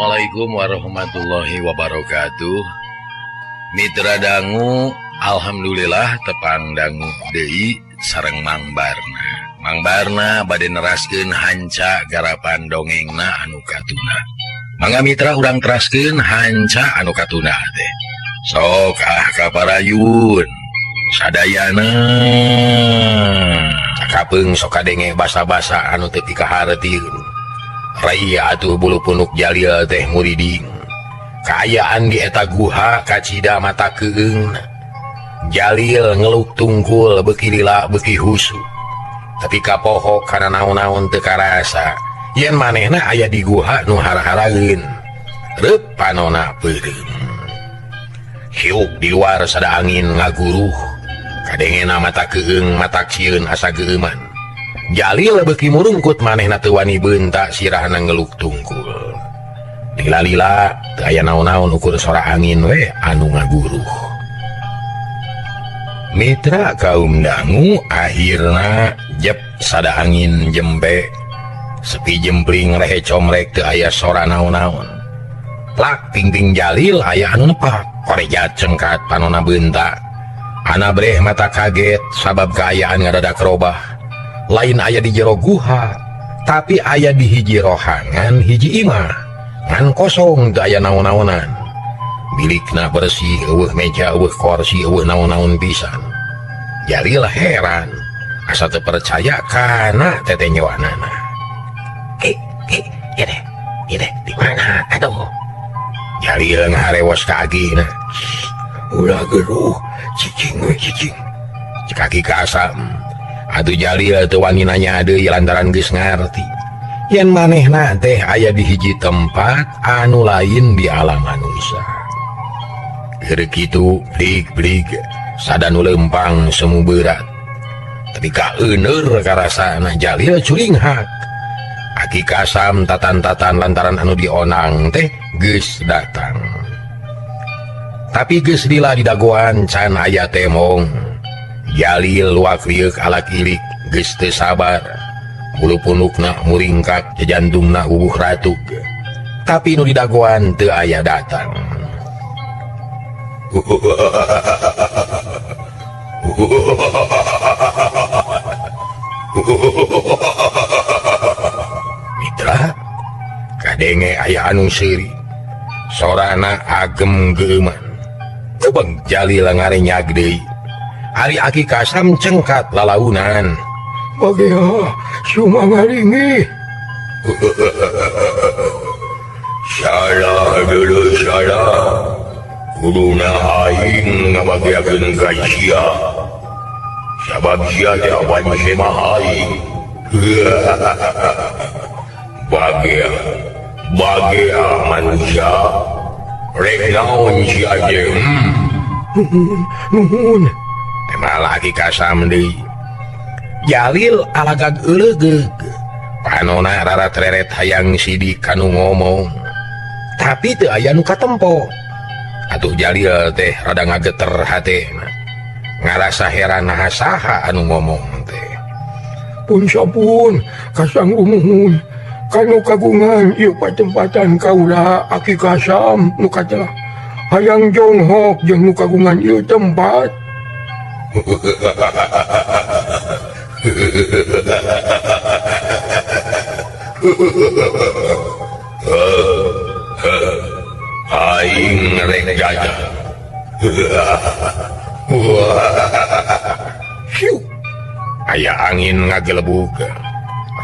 Assalamualaikum warahmatullahi wabarakatuh. Mitra dangu, alhamdulillah tepang dangu deui sareng Mang Barna. Mang Barna bade neraskeun hanca garapan dongengna anu katuna. Mangga mitra urang teraskeun hanca anu katuna teh. Sok ah kaparayun sadayana. Kapeung sok kadenge basa-basa anu teu pikahartieun. Raya atuh bulu punuk Jalil teh muriding. Kaayaan di eta guha kacida mata keung. Jalil ngeluk tungkul beuki lila beuki husu. Tapi kapoho kana naon-naon teu karasa. Yen manehna aya di guha nu hara-haraeun. Reup panona peureum. Hiuk di luar sada angin ngaguruh. Kadengena mata keung matak sieun asa geueuman. Jalil beuki murungkut manehna teu wani beunta sirahna ngeluk tungkul. Lila-lila teu aya naon-naon ukur sora angin we anu ngaguruh. Mitra kaum dangu akhirna jep sada angin jempe. Sepi jempling rehe comrek teu aya sora naon-naon. Plak pingping Jalil aya anu nepak. Korejat cengkat panona beunta. Anabreh mata kaget sabab kaayaan ngadadak robah. Lain aya di jero guha, tapi aya di hiji rohangan hiji imah. Ngan kosong teu aya naon-naonan. Bilikna bersih, euweuh meja, euweuh kursi, euweuh naon-naon pisan. Jalil heran, asa teu percaya kana tetenyoanana. Ki, ki, ieu teh, ieu teh di mana atuh? Jalil ngaharewos ka agina. Ulah geruh, cicing we cicing. Cek Aki Kasam. Atuh Jalil teu wani nanya deui lantaran geus ngarti. Yen manehna teh aya di hiji tempat anu lain di alam manusia. Keur kitu blig-blig sada nu leumpang semu berat. Tapi kaeuneur karasana Jalil curinghak. Aki Kasam tatan-tatan lantaran anu dionang teh geus datang. Tapi geus lila didagoan can aya temong. Jalil luak lieuk alak ilik geus teu sabar. Bulu punukna muringkak, jantungna wubuh ratug. Tapi nu didagoan teu aya datang. Mitra, kadenge aya anu seuri. Sorana agem geuman. Tebeng Jalil ngarenyag deui. Ari Aki Kasam cengkat lalaunan. Bagea sumangaringi. Salah dulu salah. Kuduna aing ngabageakeun ka sia. Sabab sia teh apan semah aing. Bagea, bagea manusia. Rek naon sia teh? Nuhun, nuhun. Malah Aki Kasam deui. Jalil alagag eulegeug. Panona rarat-reret hayang sidik kanu ngomong. Tapi teu aya nu katempo. Atuh Jalil teh rada ngageter hatena. Ngarasa heran naha saha anu ngomong teh. Pun sampun kasang rumuhun. Kanu kagungan ieu patempatan kaula Aki Kasam nu katelah. Hayang jonghok jeung nu kagungan ieu tempat. Aing rek gajah. Hiu. Aya angin ngagelebug.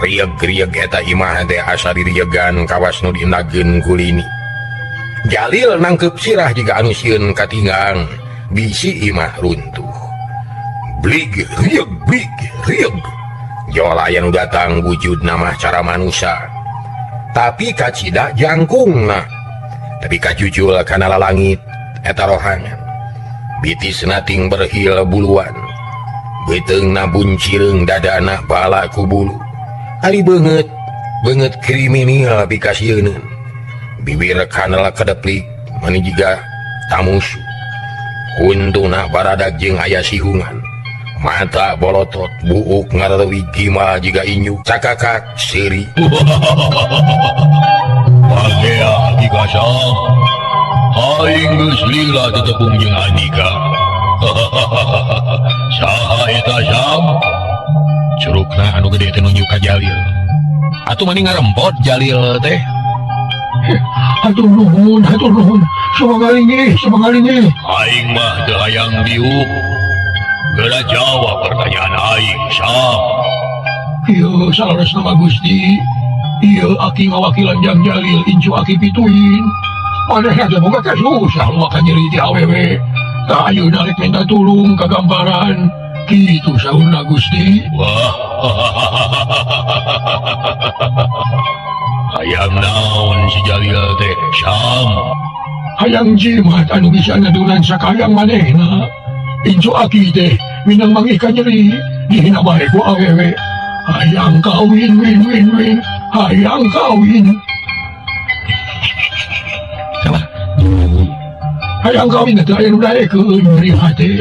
Rieg-rieg eta imah teh asa diriegan kawas nu dinageun kulini. Jalil nangkep sirah jiga anu sieun katinggang. Bisi imah runtuh. Blig rieg blig rieg. Jola aya nu datang wujud nama cara manusia. Tapi kacida jangkungna. Tapi kajujul kana lalangit eta rohangan. Bitisna ting berhil buluan. Beuteungna buncireung dadana bala ku bulu. Ari beungeut, beungeut kriminal pikasieuneun. Bibir kanal kedeplik mani jiga tamusu. Huntuna baradag jeung aya sihungan. Mata bolotot buuk ngarewi gima jiga inyu cakakak seuri. Bagea Aki Kasam. Aing geus lila tetepung jeung Andika. Saha eta Sam? Curugna anu gede teh nunjuk ka Jalil. Atuh mani ngarempot Jalil teh. Hatur nuhun, hatur nuhun. Sumangalingi, sumangalingi. Aing mah teu hayang diuk. Geura jawab pertanyaan aing, Sam. Ieu saleresna mah Gusti. Ieu aki ngawakilan jang Jalil incu aki pituin. Manehna teh boga kasusah luakan nyeri ti awewe. Tah ayeuna rek minta tulung ka gambaran. Kitu saurna Gusti. Wah. Hayang naon si Jalil teh, Sam? Hayang jimat anu bisa ngadunan sakayang manehna. Incu aki teh minang mangih ka nyeri dihina bae ku awewe. Hayang kawin win win win. Hayang kawin. Salah. Hayang kawin teh aya nu daekeun nyeri hate.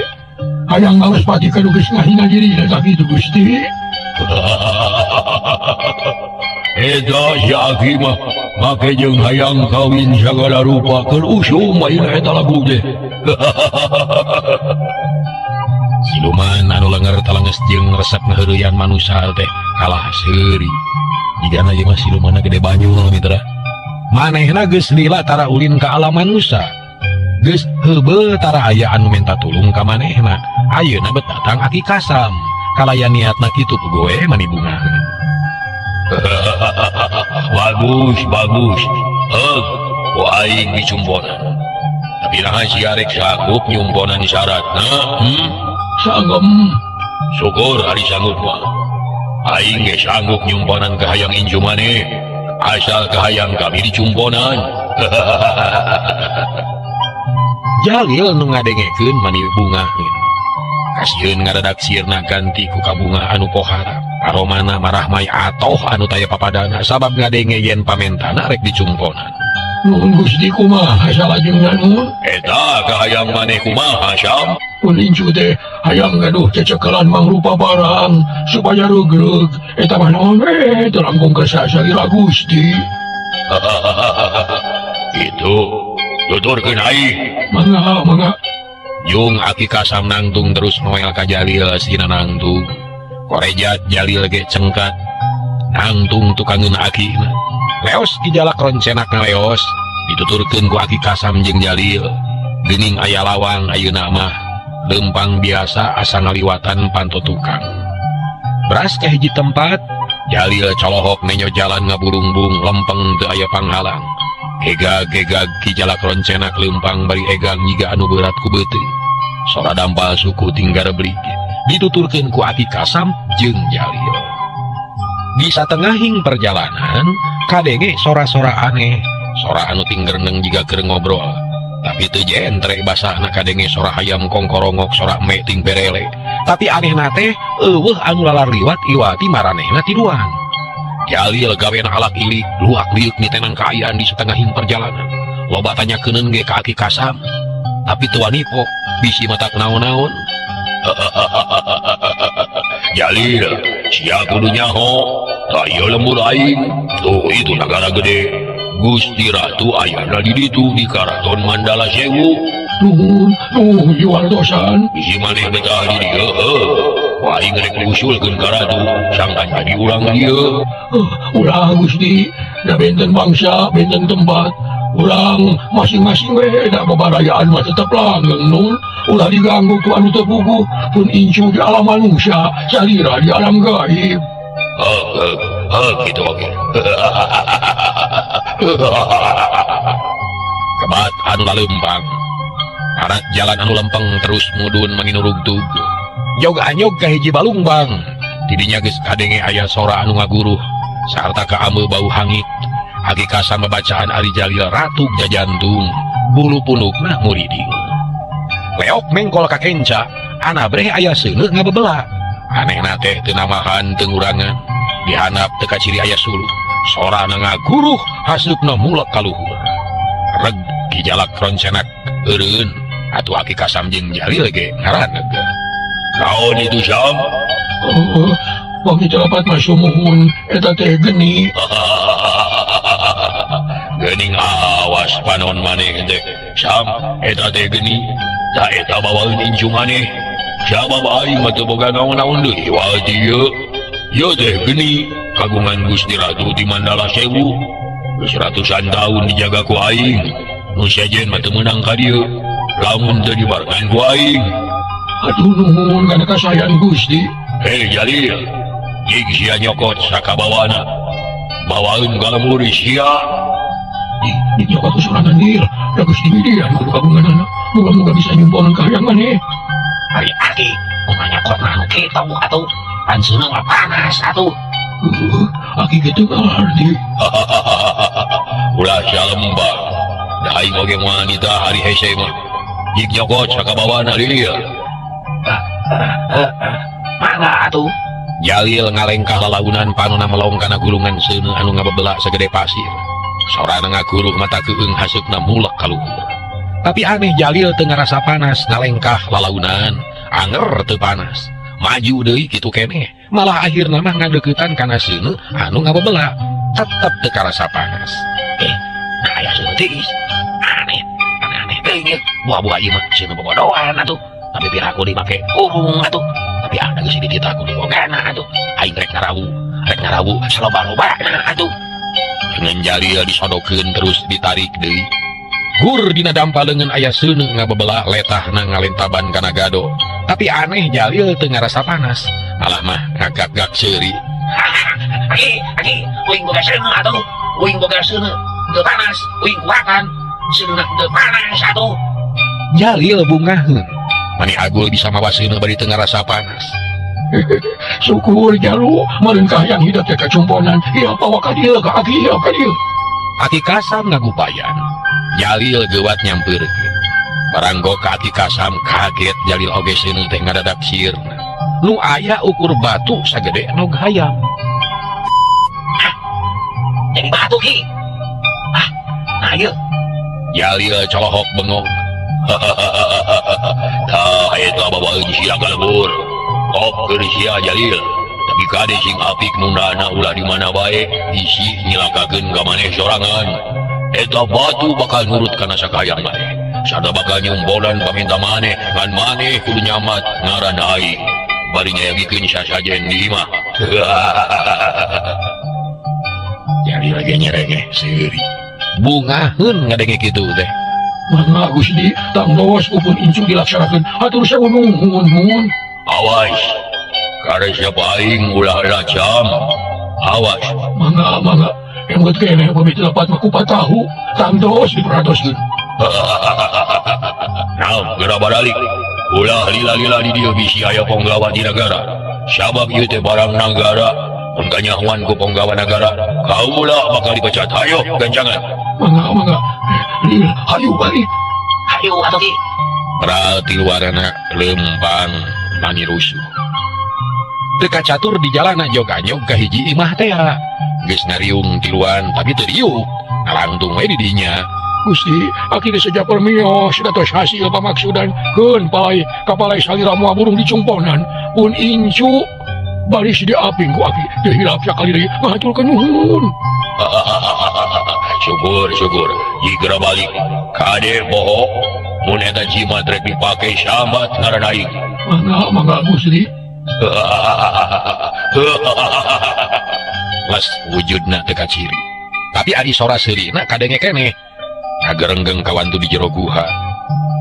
Hayang males pati ka nu geus ngahina dirina sakitu Gusti. Eta si aki mah make jeung hayang kawin sagala rupa keur usum ayeuna eta lagu teh. Siluman anu lenger talenges jeung resep ngaheureuyan manusa teh kalah seuri. Jigana ieu mah silumanna gede banyul mitra. Manehna geus lila tara ulin ka alam manusa. Geus heubeul tara aya anu minta tulung ka manehna. Ayeuna bet datang Aki Kasam. Kalayan niatna kitu puguh we mani bunga. Bagus, bagus. Heug, ku aing dicumponan. Tapi naha sia rek sanggup nyumponan syaratna? Sanggem. Syukur ari sanggup mah. Aing ge sanggup nyumponan kahayang incu maneh. Asal kahayang kami dicumponan. Jalil nu ngadengekeun mani bunga. Kasieun ngadadak sirna ganti ku kabunga anu pohara. Aromana marahmai atoh anu taya papadana sabab ngadenge yen pamentana rek dicumponan. Nuhun Gusti kumaha salajengna nuhun? Eta kahayang maneh kumaha Sam? Pun incu teh hayang gaduh cecekelan mangrupa barang supaya reugreug. Eta mah naon we teu langkung kersa salira Gusti. Itu tuturkeun aing. Mangga, mangga. Jung Aki Kasam nangtung terus noel ka Jalil sina nangtung. Korejat Jalil ge cengkat. Nangtung tukangeun akina. Leos ki jalak roncenak ngaleos dituturkeun ku Aki Kasam jeung Jalil. Geuning aya lawang ayeuna mah lempang biasa asa ngaliwatan panto tukang. Beras ka hiji tempat, Jalil colohok nenyo jalan ngabulungbung lempeng teu aya panghalang. Gegag-gegag ki jalak roncenak lempang bari egang nyiga anu berat ku beuteung. Sora dampal suku tinggar brig dituturkeun ku Aki Kasam jeung Jalil. Di satengahing perjalanan kadenge sora-sora aneh, sora anu tinggereneng jiga keur ngobrol. Tapi teu jentre basahna kadenge sora hayam kongkorongok, sora eme ting berele. Tapi anehna teh eueuh anu lalar liwat iwati maranehna tiduan. Jalil gawena alak ilik, luak liuk nitenang kaayaan di setengahing perjalanan. Loba tanya keuneun ge ka Aki Kasam. Tapi teu wani pok, bisi mata naon-naon. Jalil, sia kudu nyaho. Tah ieu lembur aing. Tuh itu nagara gede. Gusti Ratu ayana di ditu di Karaton Mandala Sewu. Nuhun, nuhun diwartosan. Bisi maneh betah di dieu, heuh. Wah, aing rek ngusulkeun ka ratu, sangkan jadi urang dieu. Ulah Gusti, da benten bangsa, benten tempat. Urang masing-masing we da babarayaan mah tetep langgeng nun. Ulah diganggu ku anu teu puguh, pun incu di alam manusia, salira di alam gaib. Heuh, heuh, heuh, kitu oge. Kebat anu lalempang. Arat jalan anu lempeng terus mudun maninurugtug. Jog anyog ka hiji balungbang. Tidinya geus kadenge aya sora anu ngaguruh sarta kaameu bau hangit. Aki Kasam babacaan Ari Jalil ratu jajantung, bulu punukna muriding. Leok mengkol ka kenca, anabreh aya seuneu ngabebela. Anehna teh teu namahan teu ngurangan. Dihanap teu kaciri aya suluh. Sorana ngaguruh hasupna mulek ka luhur. Reg ki jalak roncenak eureun atuh Aki Kasam jeung Jalil ge ngaraneg. Naon itu Sam? Oh, pami teu dapat mah sumuhun eta teh geni. Geuning awak. Awas panon maneh teh Sam eta teh geni tah eta bawaeun incu maneh sabab aing mah teu boga naon-naon deui wal ti ieu ieu teh geni kagungan Gusti Ratu di Mandala Sewu geus ratusan tahun dijaga ku aing nu sejen mah teu meunang ka dieu lamun teu dibarengan ku aing. Aduh nuhun kana kasayan Gusti. Hei Jalil, jig sia nyokot sakabawana. Bawaeun ka lembur sia. Ih, dinyokot ku sorangan Lil. Da Gusti midian kudu kagunganana. Muga-muga bisa nyumponan kahayang maneh. Ari aki, kumaha nyokot mah anu kitu atuh. Pan seuneu mah panas atuh. Heuh, aki ge teu ngarti. Ulah salembah. Da aing oge moal nitah ari hese mah. Jig nyokot sakabawana Lil. Mangga atuh. Jalil ngalengkah lalaunan panona melong kana gulungan seuneu anu ngabebelak sagede pasir. Sorana ngaguluh mata keung haseupna mulek ka luhur. Tapi aneh Jalil teu ngarasa panas ngalengkah lalaunan, anger teu panas. Maju deui kitu keneh, malah akhirna mah ngadeuketan kana seuneu anu ngabebelak. Tetep teu karasa panas. Nah aya seuneu tiis. Aneh, aneh-aneh teuing ieu. Buah-buah ieu mah seuneu bobodohan atuh. Tapi piraku dimake kurung atuh. Tapi ada geus dititah ku bogana atuh. Aing rek ngarawu saloba-lobana atuh. Lengan Jalil disodokeun terus ditarik deui. Gur dina dampa leungeun aya seuneu ngabebelak letahna ngalentaban kana gado. Tapi aneh Jalil teu ngarasa panas, malah mah ngagak-gak seuri. Aki, aki, uing boga seuneu atuh. Uing boga seuneu teu panas, uing kuatan. Seuneu teu panas atuh. Jalil bungaheun. Mani agul bisa mawa seuneu bari teu ngarasa panas. Syukur jalu, meureun kahayang hidup teh kacumponan. Ieu bawa ka dieu ka aki, ieu ka dieu. Aki Kasam ngagupayan. Jalil geuwat nyampeurkeun. Baranggo ka Aki Kasam kaget Jalil oge seuneu teh ngadadak sieurna. Nu aya ukur batu sagede nog hayam. Hah? Jadi batu ki. Ah, nah ieu. Jalil colohok bengong. Tah eta bawaeun sia ka lembur. Kop keur sia Jalil. Tapi kade sing apik nundana ulah di mana bae isi nyilakakeun ka maneh sorangan. Eta batu bakal nurut kana sakayang maneh. Sada bakal nyumponan paminta maneh, ngan maneh kudu nyamat ngaran aing. Bari nyayagikeun sasajen di imah. Jalil ge nyerengeh seuri. Bungaheun ngadenge kitu teh. Mangga Gusti, tangtos upun incu dilaksanakeun. Hatur sewu nuhun nuhun. Awas. Kare siapa aing ulah lacam. Awas. Mangga mangga. Emot keneh pamit lepat mah kupat tahu. Tangtos diperatoskeun. Nah, geura baralik. Ulah lila-lila di dieu bisi aya ponggawa di nagara. Sabab ieu teh barang nagara. Mun kanyahoan ku ponggawa nagara, kaula bakal dipecat. Hayo gancangan. Mangga mangga. Lil, hayu balik. Hayu atuh ki. Ral tiluarana lempang mani rusuh. Teu kacatur di jalana jog-anyog ka hiji imah tea. Geus ngariung tiluan tapi teu diuk. Ngalangtung we di dinya. Gusti, aki geus seja permios datos hasil pamaksudan keun palai kapalai salira moal burung dicumponan. Pun incu baris diaping ku aki teu hilap sakali deui ngahaturkeun nuhun. Syukur syukur jigera balik. Kade boho mun eta jimat rek dipake sambat ngaran aing. Mangga mangga Gusti. Les wujudna teu kaciri. Tapi ari sora seurina kadenge keneh. Ngagerenggeng kawantu di jero guha.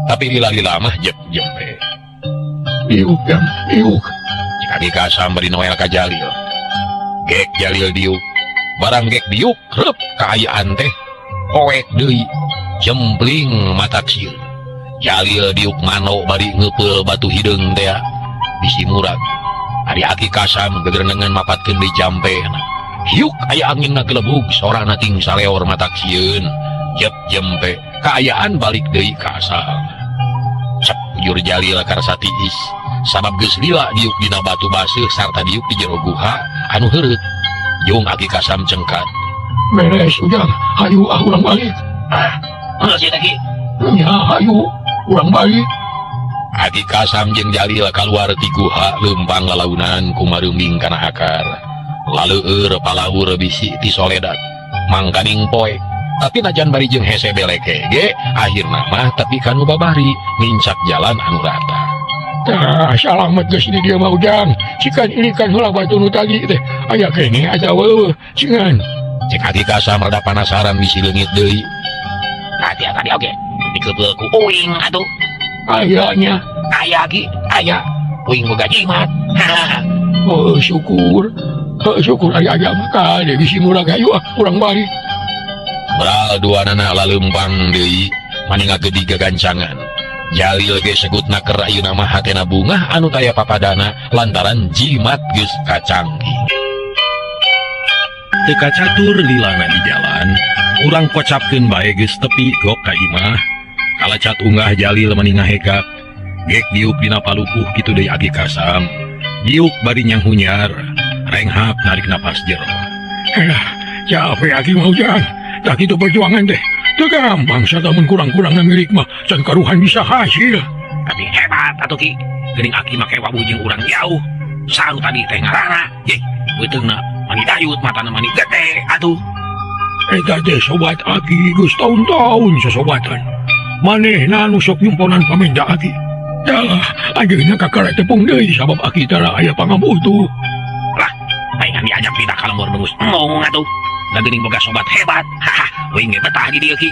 Tapi lila-lila mah jep jempe. Diuk jang, diuk. Cik Aki Kasam bari noel ka Jalil. Gek Jalil diuk. Barang gek diuk, reup kaayaan teh. Poek deui. Jempling mata sieun. Jalil diuk mano bari ngeupeul batu hideung teh bisi murag. Ari Aki Kasam gegerenengan mapatkeun deui jampehna. Hiuk aya angin ngagelebug sorana ting saleor mata sieun. Jep jempe kaayaan balik deui ka asal. Cep bujur Jalil karasa tiis. Sabab geus lila diuk dina batu baseuh sarta diuk di jero guha anu heureut. Jung Aki Kasam cengkat. Beres ujang, hayu ah urang balik. Ah, geus ieu teh ki. Nya hayu urang balik. Aki Kasam jeung Jalil kaluar ti guha leumpang lalaunan kumareumbing kana akar. Laleueur palawur bisi ti soledat. Mangkaning poek. Tapi najan bari jeung hese beleke ge akhirna mah tepi ka nu babari nincak jalan anu rata. Tah, salamet geus di dieu mah Ujang. Cikan ilikan heula batu nu tadi teh. Aya keneh atawa eueuh. Cingan. Cek Aki Kasam rada panasaran bisi leungit deui. Tadi tadi oge dikebeul ku uing atuh. Aya nya. Aya Ki, aya. Uing boga jimat. Oh, syukur. Oh, syukur aya aya mah kade bisi murag hayu ah urang balik. Bral dua nana laleumpang deui mani ngagedi gagancangan. Jalil ge segutna keur ayeuna mah hatena bungah anu taya papadana lantaran jimat geus kacanggih. Teu kacatur lilana di jalan, urang kocapkeun bae geus tepi gok ka imah. Kalacat unggah Jalil mani ngahekak. Gek diuk dina palupuh kitu deui Aki Kasam. Diuk bari nyanghunyar, renghap narik napas jero. Capek Aki mah Ujang. Tah kitu perjuangan teh. Teu gampang satamun kurang-kurang milik mah can karuhan bisa hasil. Tapi hebat atuh Ki. Geuning Aki make wawuh jeung urang jauh. Saru tadi teh ngaranna. Ye, beuteungna mani dayut matana mani gede atuh. Eta teh sobat Aki geus taun-taun sosobatan. Manehna nu sok nyumponan pamenda Aki. Dah, ayeuna kakara tepung deui sabab Aki tara aya pangabutuh. Lah, paingan diajak pindah ka lembur geus embung atuh. Da geuning boga sobat hebat. Haha, uing ge betah di dieu Ki.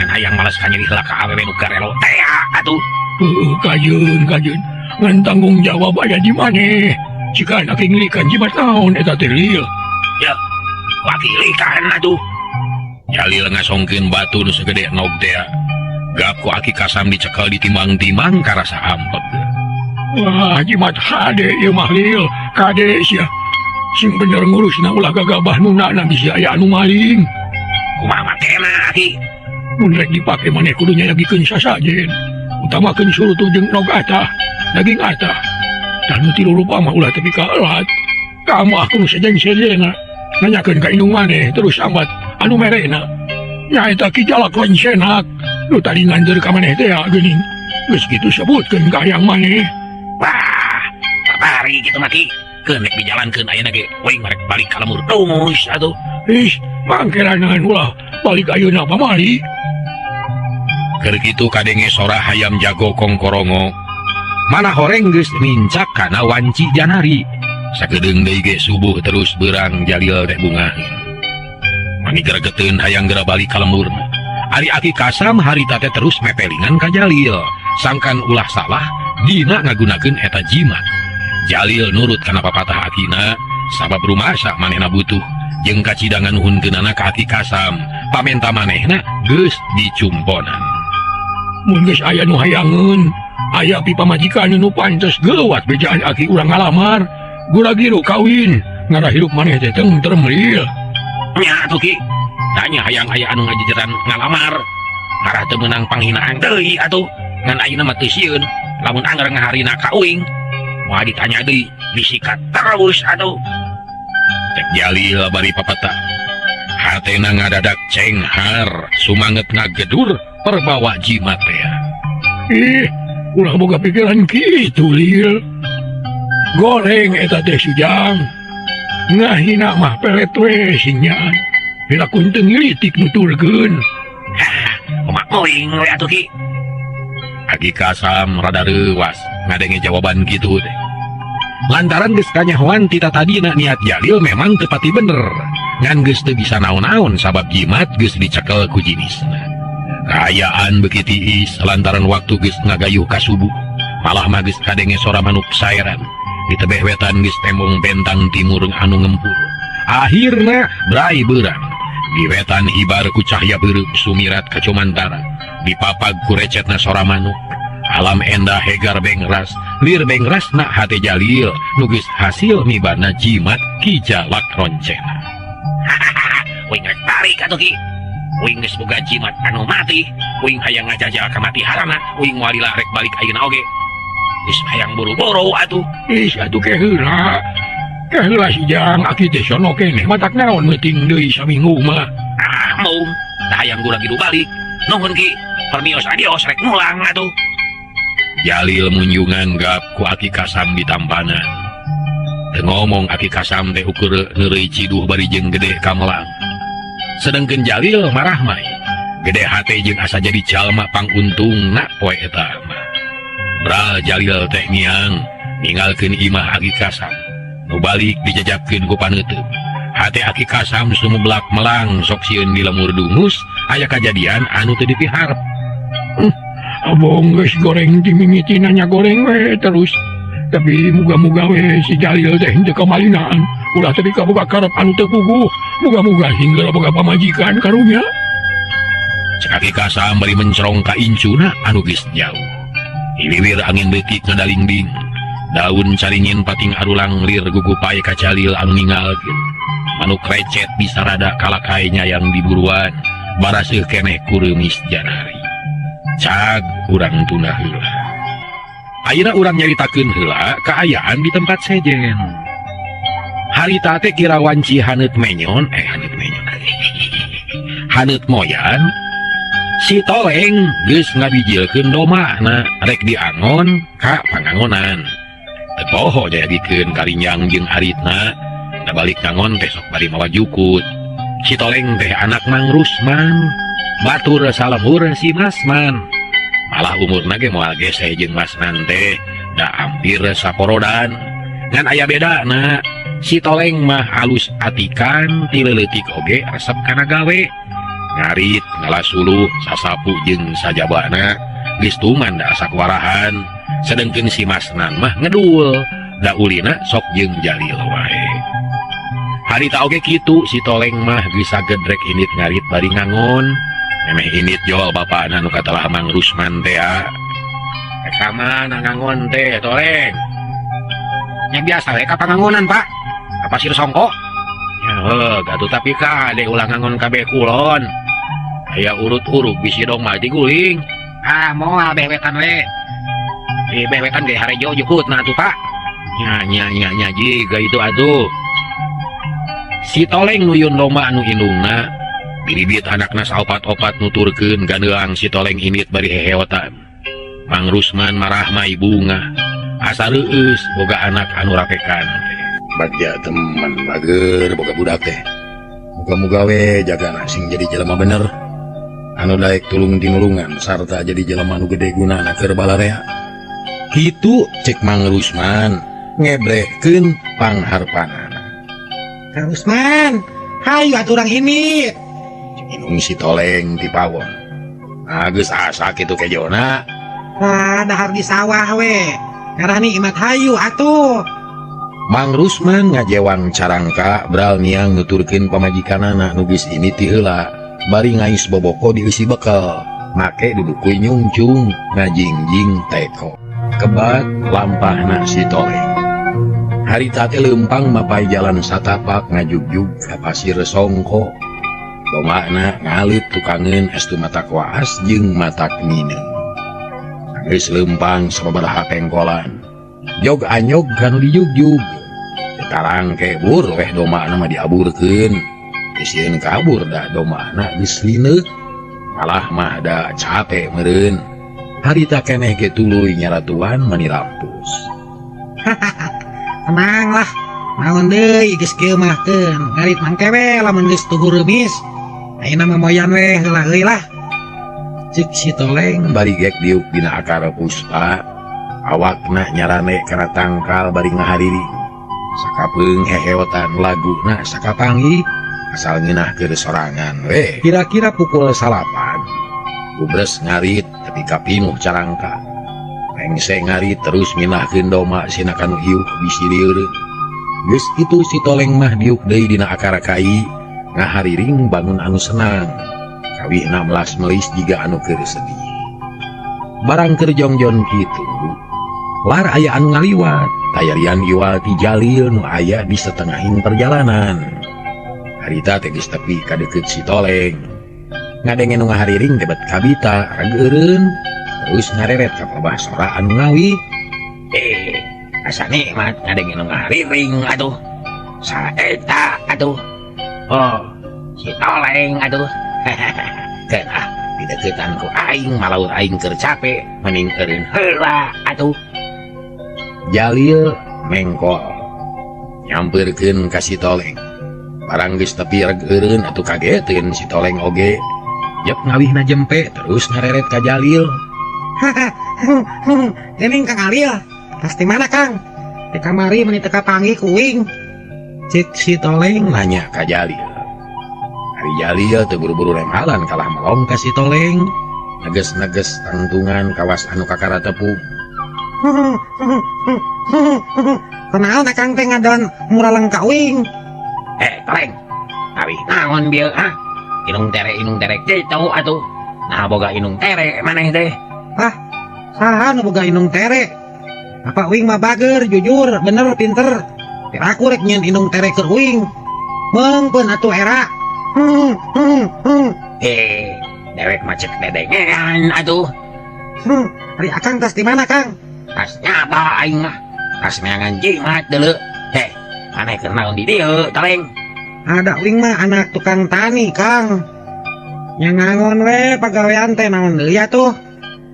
Ngan hayang males ka nyeri heula ka awewe nu garelo tea atuh. Heueuh, kajeun kajeun. Ngan tanggung jawab aya di maneh. Jika Aki ngilikan jimat naon eta teh Lil. Ya, ku Aki ilikan atuh. Jalil ngasongkeun batu nu sagede nog tea. Gap ku Aki Kasam dicekel ditimbang-timbang karasa ampeg. Wah, jimat hade ieu mah Lil. Kade sia. Sing bener ngurusna ulah gagabah nu na bisi aya anu maling. Kumaha makena Aki? Mun rek dipake maneh kudu nyayagikeun sasajen. Utamakeun surutu jeung nog atah, daging atah. Tah nu tilu rupa mah ulah tepi ka elat. Kamu aku nu sejen-sejena. Nanyakeun ka indung maneh terus sambat anu merena. Nyaeta Ki Jalak Roncenak. Nu tadi nganteur ka maneh teh geuning. Geus kitu sebutkeun ka hayang maneh. Wah, babari kitu mah Ki. Keun rek dijalankeun ayeuna ge uing rek balik ka lembur dungus atuh. Ih, mangkeranan ulah balik ayeuna pamali. Keur kitu kadenge sora hayam jago kongkorongo. Mana horeng geus nincak kana wanci janari. Sakedeung deui ge subuh terus beurang Jalil teh bungah. Mani gregeteun hayang geura balik ka lemburna. Ari Aki Kasam harita teh terus mepelingan ka Jalil. Sangkan ulah salah dina ngagunakeun eta jimat. Jalil nurut kana papatah akina sabab rumasa manehna butuh jeung kacidangan nuhunkeunana ka Aki Kasam. Pamenta manehna geus dicumponan. Mun geus aya nu hayangeun, aya pi pamajikan nu pantes geuwat bejaan Aki urang ngalamar. Gura-giru kawin, ngarah hirup maneh teh tentrem Lil. Nya atuh Ki. Tanya hayang aya anu ngajejeran ngalamar. Ngarah teu meunang panghinaan deui atuh. Ngan ayeuna mah teu sieun, lamun anger ngaharina ka uing. Moal ditanya deui, disikat terus atuh. Cek Jalil bari papata. Hatena ngadadak cenghar, sumanget ngagedur perbawa jimat teh. Ih, ulah boga pikiran kitu Lil. Goreng eta teh Sujang. Ngahina mah pelet we sinyaan. Bila kuntung ngilitik nuturkeun. Hah, kumaha uing we atuh Ki. Aki Kasam rada reuwas ngadenge jawaban kitu teh. Lantaran geus kanyahoan tita tadina niat Jalil memang teu pati bener. Ngan geus teu bisa naon-naon sabab jimat geus dicekel ku jinisna. Kaayaan beuki tiis lantaran waktu geus ngagayuh ka subuh. Malah mah geus kadenge sora manuk saeran. Di tebeh wetan geus tembong bentang timur anu ngempur. Akhirna brai beurang. Di wetan hibar ku cahya beureum sumirat ka Cumantara. Dipapag ku recetna sora manuk. Alam endah hegar bengras, lir bengrasna hate Jalil nu geus hasil mibana jimat Ki Jalak Roncena. Uing rek balik atuh Ki. Uing geus boga jimat anu mati. Uing hayang ngajajal ka mati harana, uing moal lila rek balik ayeuna oge. Geus hayang buru-buru atuh. Ih, atuh ke heula. Ke heula si Jang, Aki teh sono keneh matak naon meuting deui saminggu mah. Ah, embung. Da hayang gura gidu balik. Nuhun Ki. Permios adios rek mulang atuh. Jalil munjungan gap ku Aki Kasam ditampanan. Teu ngomong Aki Kasam teh ukur heureuy ciduh bari jeung gede kamelang. Sedengkeun Jalil marah mai. Gede hate jeung asa jadi jalma panguntungna poe eta mah. Bral Jalil teh ngiang ninggalkeun imah Aki Kasam. Nu balik dijajabkeun ku paneuteub. Hate Aki Kasam sumeblak melang sok sieun di lemur dungus aya kajadian anu teu dipiharep. Abong geus goreng ti mimiti nanya goreng we terus. Tapi muga-muga we si Jalil teh henteu kamalinaan. Ulah tepi kaboga karep anu teu puguh. Muga-muga hingga boga pamajikan karunya. Cek Aki Kasam bari mencerong ka incuna anu geus jauh. Hiwiwir angin leutik ngadaling-ding. Daun caringin pating arulang lir gugupay ka Jalil anu ninggalkeun. Manuk recet bisarada kalakai nyayang diburuan. Baraseuh keneh ku reumis janari. Cag urang tunda heula. Ayeuna urang nyaritakeun heula kaayaan di tempat sejen. Harita teh kira wanci haneut menyon, haneut menyon. Haneut moyan. Si Toleng geus ngabijilkeun domana rek diangon ka pangangonan. Teu poho jayagikeun karinjang jeung aritna, da balik ngangon teh sok bari mawa jukut. Si Toleng teh anak Mang Rusman, batur salemur si Masman. Malah umurna ge moal geseh jeung Masman teh, da hampir saporodan. Ngan aya bedana, si Toleng mah alus atikan ti leutik oge resep kana gawe. Ngarit, ngalasuluh, sasapu jeung sajabana, geus tuman da asa kuarahan. Sedengkeun si Masnan mah ngedul, da ulina sok jeung Jalil wae. Harita oge kitu si Toleng mah geus sagedrek indit ngarit bari ngangon. Memeh indit jol bapana nu katelah Mang Rusman tea. Ka mana ngangon teh Toleng? Nya biasa we ka pangangonan, Pak. Ka Pasir Songko. Ya heuh, atuh tapi kade ulah ngangon kabeh kulon. Aya urut-uruk bisi dong mah diguling. Ah, moal beh wetan we. Di beh wetan ge harejo jukutna atuh, Pak. Nya nya nya nya jiga itu atuh. Si Toleng nuyun domba anu indungna. Bilibit anakna saopat-opat nuturkeun ganeuang si Toleng indit bari heheotan. Mang Rusman marah mah ibunga. Asa reueus boga anak anu rapekan teh. Bagja teman bager boga budak teh. Muga-muga we jagana sing jadi jelema bener. Anu daek tulung tinulungan sarta jadi jelema anu gede gunana keur balarea. Kitu cek Mang Rusman ngebrehkeun pangharpanana. Kang Rusman, hayu atuh urang indit. Indung si Toleng ti pawon. Nah, geus asa kitu kejona. Nah, dahar di sawah we. Ngarah nikmat hayu atuh. Mang Rusman ngajewang carangka bral niang nuturkeun pamajikanana nu geus indit ti heula. Bari ngais boboko dieusi bekel. Make dudukuy nyungcung ngajingjing teko. Kebat lampahna si Toleng. Harita teh leumpang mapai jalan satapak ngajugjug ka Pasir Songko. Domana ngalit tukangeun estu mata kuas jeung matak mineung. Geus leumpang sababaraha pengkolan. Jog anyog kanu dijugjug. Tarang kebur weh domana mah diaburkeun. Sieun kabur da domana geus lineuk. Malah mah da capek meureun. Harita keneh ge tuluy nyaratuan mani rampus. Tenang lah. Naon deui geus kieu mah keun. Ngarit mangke we lamun geus tuhu reumis. Ayeuna mah moyan we heula euy lah. Cek si Toleng bari gek diuk dina akar puspa. Awakna nyarane kana tangkal bari ngahariring. Sakapeung heheotan laguna sakapangi asal ngeunah keur sorangan we. Kira-kira pukul 9. Gubres ngarit tepi ka pinuh carangka. Rengse ngarit terus minahkeun doma sina kanu hiuh bisi lieureun. Geus kitu si Toleng mah diuk deui dina akar kai ngahariring bangun anu senang. Kawihna melas melis jiga anu keur sedih. Barang keur jongjon kitu, lar aya anu ngaliwat. Tayarian iwal ti Jalil nu aya di setengahing perjalanan. Harita teh geus tepi ka deukeut si Toleng. Ngadenge nu ngahariring teh bet kabita rageureun terus ngareret ka palebah sora anu ngawi. Asa nikmat ngadenge nu ngahariring atuh. Saeta atuh. Oh, si Toleng atuh. Keun ah, dideuketan ku aing malaur aing keur capek, mending eureun heula atuh. Jalil mengkol nyampeurkeun ka si Toleng. Barang geus tepi reg eureun atuh kageteun si Toleng oge. Jep ngawihna jempe terus ngareret ka Jalil. Geuning Kang Alil. Tas ti mana Kang? Di kamari meni teu kapanggih ku uing. Cek si Toleng nanya ka Jalil. Ari Jalil teu buru-buru remalan kalah melong ka si Toleng. Neges-neges tangtungan kawas anu kakara tepung. Kunaon Akang teh ngadon muraleng ka uing? Toleng. Awih naon bieu ah? Inung tere kitu atuh. Nah boga inung tere maneh teh. Ah, saha nu boga inung tere? Apa uing mah bager, jujur, bener, pinter. Aku rek nyieun inung tere keur uing. Meungpeun atuh era. Dewek mah cek dedengean atuh. Ari Akang tas di mana, Kang? Tas nyaba aing mah. Tas meangan jimat deuleu. Heh, maneh keur naon di dieu, Toleng? Ada uing mah anak tukang tani, Kang. Nya ngangon we pagawean teh naon deui atuh.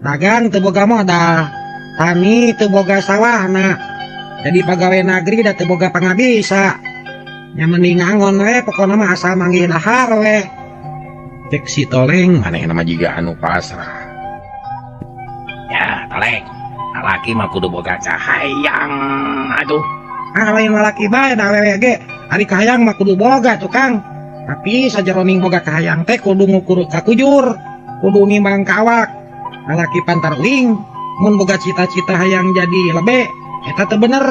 Dagang teu boga modal, tani teu boga sawahna. Jadi pagawe nagri da teu boga pangabisa. Nya mending ngangon we pokona mah asal manggih dahar we. Cek si Toleng manehna mah jiga anu pasrah. Ya, Toleng. Lalaki mah kudu boga kahayang atuh. Ah, lain lalaki bae da awewe ge. Ari kahayang mah kudu boga tuh, Kang. Tapi sajeroning boga kahayang teh kudu ngukur kakujur, kudu nimbang ka awak. Lalaki pantar uing mun boga cita-cita hayang jadi lebe eta teu bener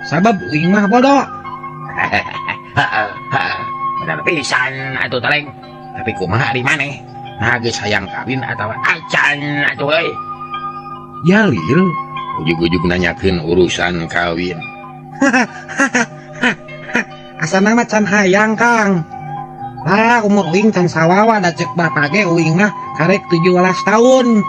sabab uing mah bodoh. Bener pisan atuh Toleng. Tapi kumaha ari maneh? Nah geus hayang kawin atawa acan atuh euy. Jalil ujug-ujug nanyakeun urusan kawin. Asana mah can hayang, Kang. Lah umur uing can sawawa da cek bapak ge uing mah karek 17 tahun.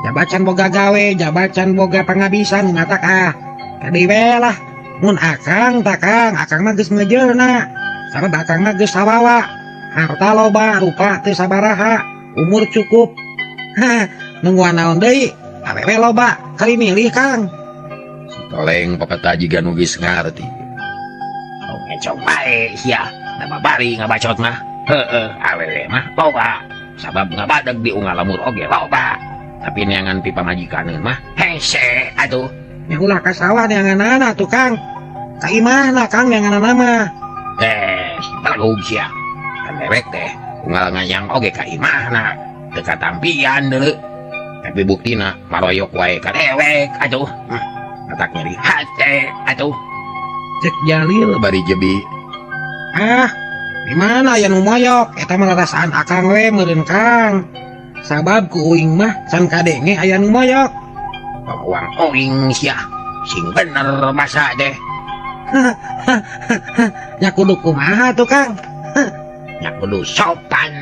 Jabacan boga gawe, jabacan boga pangabisan matak ah. Kadi we lah. Mun akang tak Kang, akang mah geus ngejeuna. Sabab akang mah geus sawawa. Harta loba, rupa teu sabaraha, umur cukup. Hah, nungguan naon deui? Awewe loba, kali milih Kang. Si Toleng papatah jiga nu geus ngarti. Oh, ngecok bae sia, da babari ngabacot mah. Heeh, awewe mah loba. Sabab ngabadeg di unggal lemur oge loba. Tapi neangan pi pamajikaneun mah hese atuh. Nya ulah ka sawah neanganana atuh Kang. Ka imahna Kang neanganana mah. Si balagug sia. Kan dewek teh unggal ngayang oge ka imahna. Teu katampian deuleu. Tapi buktina maroyok wae ka dewek atuh. Matak nyeri hate atuh. Cek Jalil bari jebi. Ah, di mana aya nu moyok? Eta mah rarasaan akang we meureun Kang. Sabab ku uing mah can kadenge aya nu moyok. Uang uing sia, sing bener basa teh. Nya kudu kumaha tuh Kang? Nya kudu sopan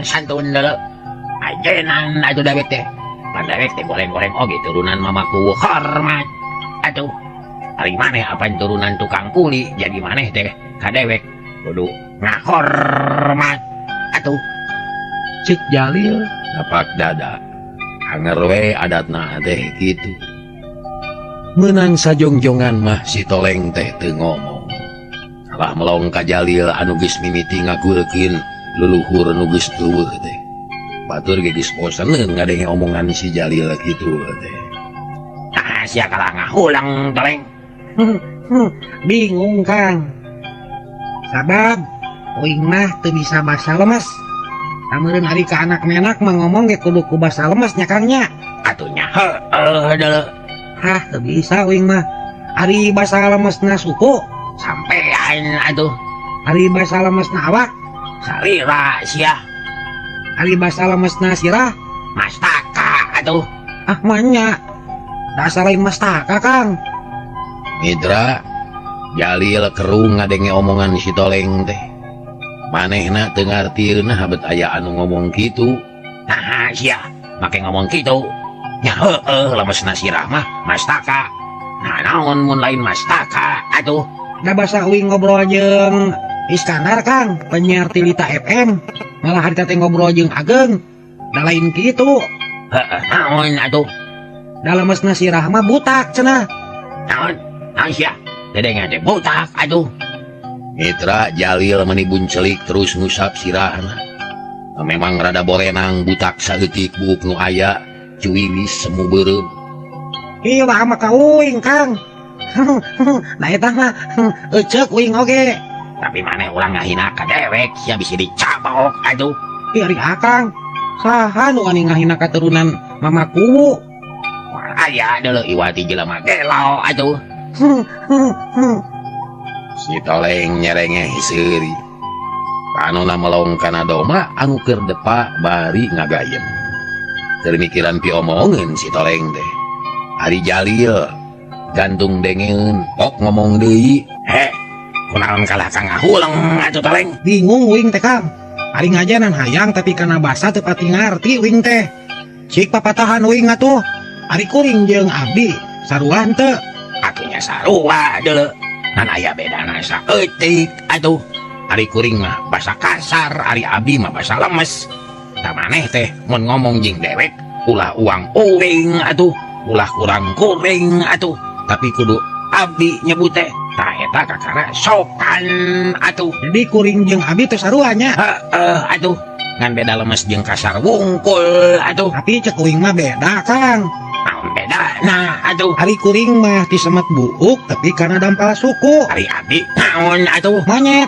santun deuleu. Ajenan atuh dewek teh. Pan dewek teh goreng-goreng oge turunan mamaku hormat. Atuh, ari maneh apan turunan tukang kuli jadi maneh teh ka dewek kudu ngahormat. Atuh. Cek Jalil napak dada. Anger we adatna teh kitu. Meunang sajongjongan mah si Toleng teh teu ngomong. Kalah melong ka Jalil anu geus mimiti ngagulkeun luluhur nu geus eueuh teh. Batur ge geus boseneun ngadenge omongan si Jalil kitu teh. Ah, sia kalah ngahulang Toleng. Bingung Kang. Sabab uing mah teu bisa basa lemes. Kameureun ari ka anak menak mah ngomong ge kudu ku basa lemes nya Kang nya. Atuh nya heueuh deuleu. Hah, teu bisa uing mah. Ari basa lemesna suku sampean atuh. Ari basa lemesna awak salira sia. Ari basa lemesna sirah mastaka atuh. Ah manya. Dasar lain mastaka Kang. Mitra Jalil kerung ngadenge omongan si Toleng teh. Manehna teu ngartieun habet aya anu ngomong kitu. Nah sia make ngomong kitu. Nya heueuh lemesna sirah mah mastaka. Nah naon mun lain mastaka atuh. Da basa uing ngobrol jeung Iskandar Kang, penyiar Tilita FM. Malah harita teh ngobrol jeung Ageng. Da lain kitu. Heeh, naon atuh? Da lemesna sirah mah butak cenah. Naon? Naon sia? Dedenge teh butak atuh. Mitra Jalil meni buncelik terus ngusap sirahna. Memang rada borenang butak saeutik buuk nu aya cuwiwis semu beureum. Ieu mah ka uing Kang. Nah eta mah eceuk uing oge. Tapi maneh ulah ngahina ka dewek sia bisi dicabok atuh. Ih ari Akang. Saha nu wani ngahina katurunan Mama Kuwu? Moal aya deuleu iwati jelema gelo atuh. Si Toleng nyerengeh seuri. Panona melong kana doma anu keur depa bari ngagayem. Keur mikiran piomongeun si Toleng teh. Ari Jalil gantung dengeun ok ngomong deui. Heh, kunaon kalah ka ngahuleng atuh Toleng? Bingung uing teh Kang. Ari ngajanan hayang tapi kana basa teu pati ngarti uing teh. Cik papatahan uing atuh. Ari kuring jeung abdi sarua henteu. Atuh nya sarua deuleu. Ngan aya bedana saeutik atuh. Ari kuring mah basa kasar, ari abdi mah basa lemes. Tah maneh teh mun ngomong jeung dewek ulah uang uing atuh, ulah kurang kuring atuh, tapi kudu abdi nyebut teh. Tah eta kakara sopan atuh. Jadi kuring jeung abdi teh sarua nya. Heeh atuh. Ngan beda lemes jeung kasar wungkul atuh. Tapi cek uing mah beda Kang. Naon bedana atuh? Ari kuring mah disemet buuk tapi karena dampal suku. Ari abdi naon atuh? Monyet.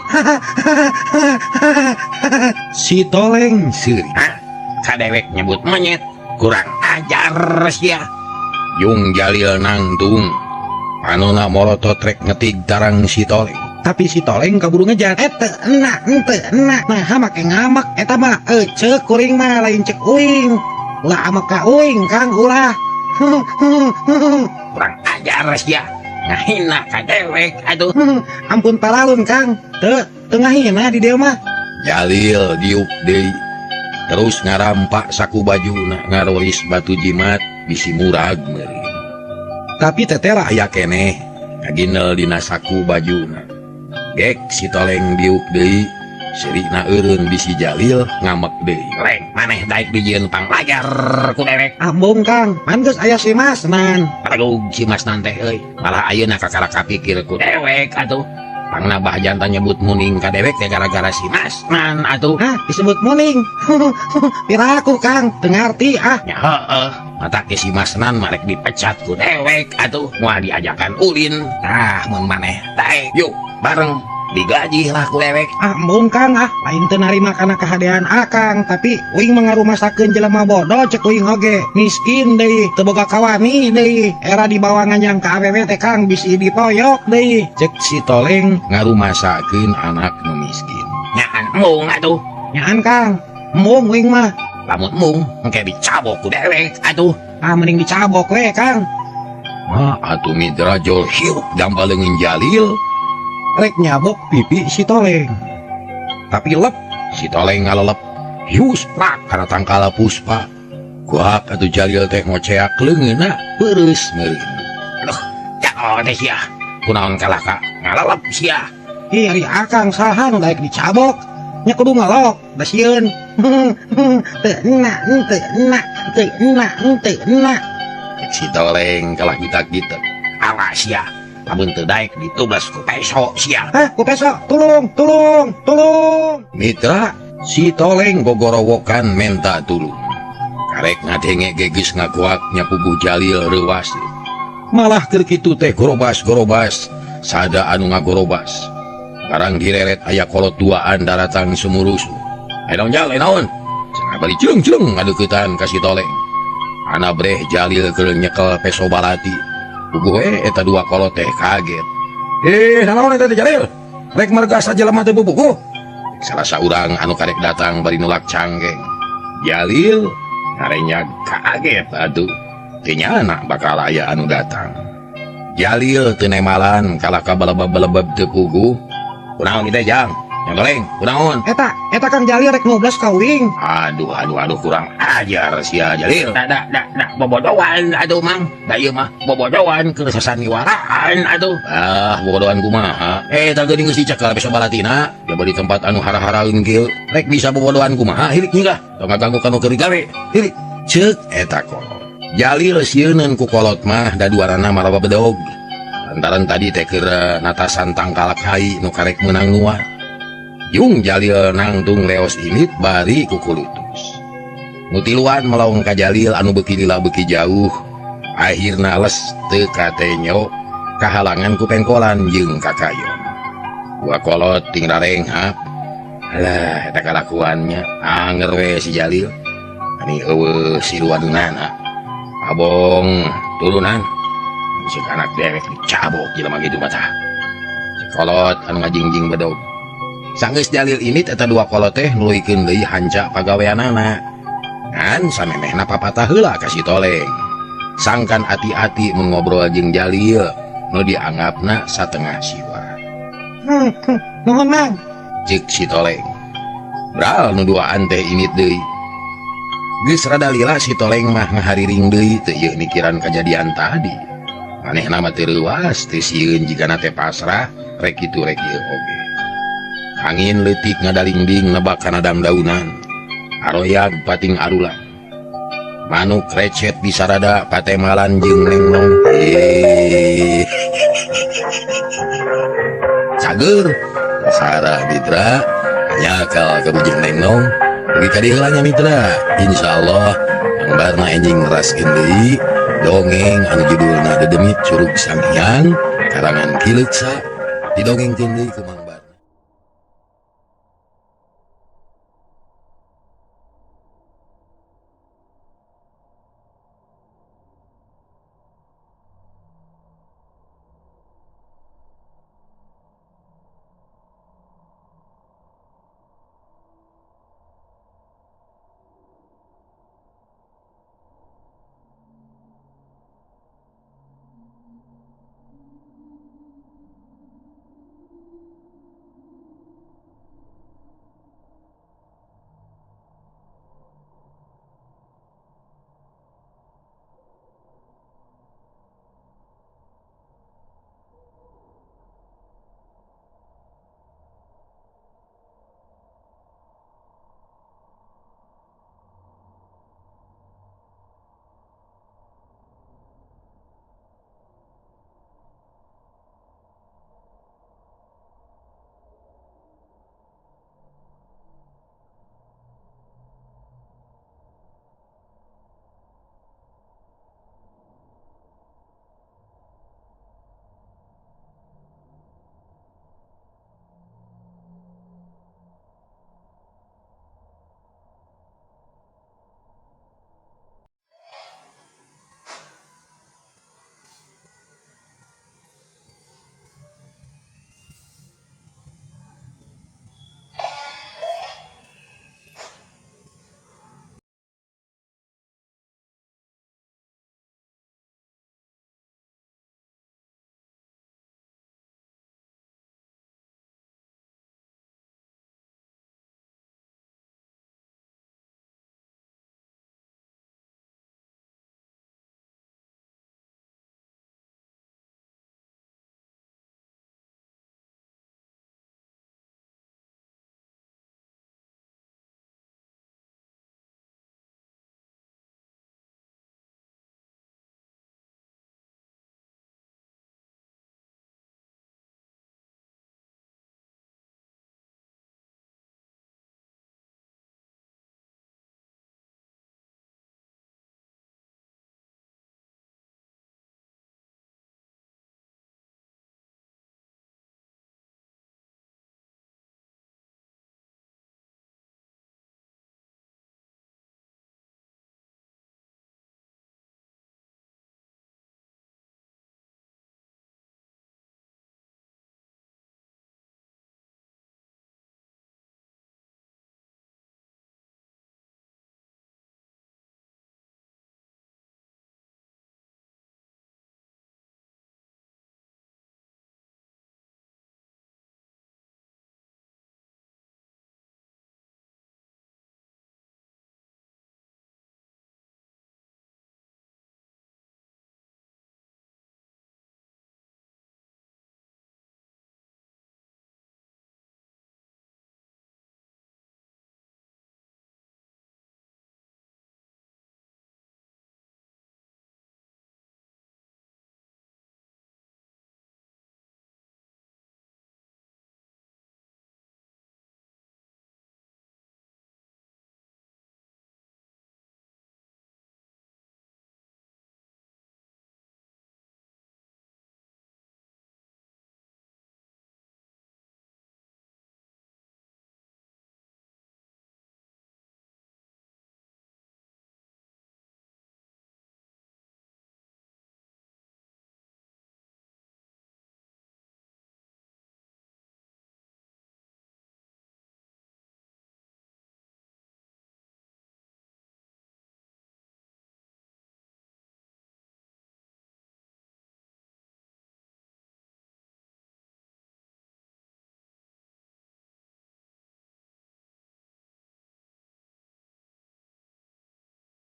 Si Toleng seuri. Hah? Ka dewek nyebut monyet. Kurang ajar sia. Yung Jalil nangtung. Panona morotot rek ngetig tarang si Toleng. Tapi si Toleng kaburu ngejar. Teu enak, teu enak. Nah, make ngamek eta mah eceuk kuring mah lain cek uing. Ulah amek ka uing Kang ulah. Kurang ajar sia. Ngahina ka dewek atuh. Ampun palalun Kang. Teu teu ngahina di dieu mah. Jalil diuk deui. Terus ngarampak saku bajuna ngaroris batu jimat bisi murag meureun. Tapi tetela aya keneh kaginel dina saku bajuna. Gek si Toleng diuk deui, seurina eureun bisi Jalil ngamek deui. Leng maneh daek dijieun panglajar ku dewek. Ambung Kang, man geus aya si Masnan. Aduh si Masnan teh euy, malah ayeuna kakara kapikir ku dewek atuh. Pangna bah jantan nyebut muning ka dewek teh gara-gara si Masnan atuh. Hah, disebut muning. Piraku Kang, teu ngarti ah. Nya heueuh, mata ke si Masnan mah rek dipecat ku dewek atuh, moal diajakan ulin. Tah mun maneh daek yuk bareng digaji lah ku dewek. Ah, embung Kang ah, lain teu narima kana kahadean Akang, tapi uing mah ngarumasakeun jelema bodoh cek uing oge. Miskin deui, teu boga kawani deui, era dibawa nganjang ka awewe teh Kang bisi dipoyok deui. Cek si Toleng ngarumasakeun anak nu miskin. Nyaan embung atuh. Nyaan Kang, embung uing mah. Lamun embung engke dicabok ku dewek atuh. Ah mending dicabok we Kang. Mah atuh Mitra jol hiup dampal leungeun Jalil. Rek nyabok pipi si Toleng. Tapi lep si Toleng ngalelep. Hius prak kana tangkala puspa. Kuak atuh Jalil teh ngoceak leungeunna peureus meureun. Aduh, jao teh sia. Kunaon kalah ka ngalelep sia. Ih, ari Akang saha nu daek dicabok? Nya kudu ngelok, da sieun. Teu enak, teu enak, teu enak, teu enak. Si Toleng kalah gitak-gitak. Awas sia. Lamun teu daek ditubas ku peso sia. Hah, ku peso? Tulung, tulung, tulung. Mitra, si Toleng gogorowokan menta tulung. Karek ngadenge ge geus ngakuak nyapuguh Jalil reuwas. Malah keur kitu teh gorobas-gorobas, sada anu ngagorobas. Barang direret aya kolot duaan daratang sumurusu. Ayo naon Jal, ayo naon? Cenah bari cileung-cileung ngadeuketan ka si Toleng. Ana breh Jalil keur nyekel peso balati. Puguh we eta dua kolot teh kaget. Nanaon eta teh Jalil? Rek marga sajelema teh bubuguh. Salah saurang anu karek datang bari nulak canggeng. Jalil ngarenyag kaget atuh. Teu nyana bakal aya anu datang. Jalil teu nemalan kalah ka balebeb-balebeb teu puguh. Kunaon ieu teh Jang? Yang Toleng, kunaon? Eta, eta Kang Jalil rek nublas ka uing. Aduh, aduh, aduh, kurang ajar sia Jalil. Da, da, da, da, bobodoan atuh Mang. Da ieu mah bobodoan keur sasaniwaraan atuh. Ah, bobodoan kumaha? Tah geuning geus dicekal besok balatina. Da bari tempat anu hara-haraeun kieu. Rek bisa bobodoan kumaha? Hirik nyingah. Tong ngaganggu ka nu keur digawe. Hirik. Ceuk eta kolot. Jalil sieuneun ku kolot mah da duarana marawa bedog. Lantaran tadi teh keur natasan tangkal kai nu karek meunang nuar. Jung Jalil nangtung leos init bari kukulutus. Nu tiluan melong ka Jalil anu beuki lila beuki jauh. Akhirna les teu katenyo kahalangan ku pengkolan jeung kakayon. Dua kolot ting rarenghap. Alah eta kalakuannya anger we si Jalil. Ani eueuh siluanana. Abong turunan. Si anak dewek dicabok jelema kitu mah tah. Si kolot anu ngajingjing bedog. Sanggeus Jalil ini eta dua kolot teh nuluykeun deui hanca pagaweanana. Ngan samemehna papatah heula ka si Toleng. Sangkan ati-ati mun ngobrol jeung Jalil nu dianggapna satengah siwa. Nuhun Mang. Cek si Toleng. Bral nu duaan teh init deui. Geus rada lila si Toleng mah ngahariring deui teu ieu mikiran kajadian tadi. Manehna mah teu reuas teu sieun jigana teh pasrah rek kitu rek ieu oge. Angin leutik ngadalingding nebak kana dangdaunan. Aroyag pating arula. Manuk recet di sarada patemalan jeung nengnong. Cager Sarah Mitra nyakal ka bujeng nengnong. Dugi ka dieu heula nya Mitra. Insyaallah angbarna enjing neraskeun deui dongeng anu judulna Dedemit Curug Sanghyang karangan Ki Leuksa didongengkeun deui ku Mang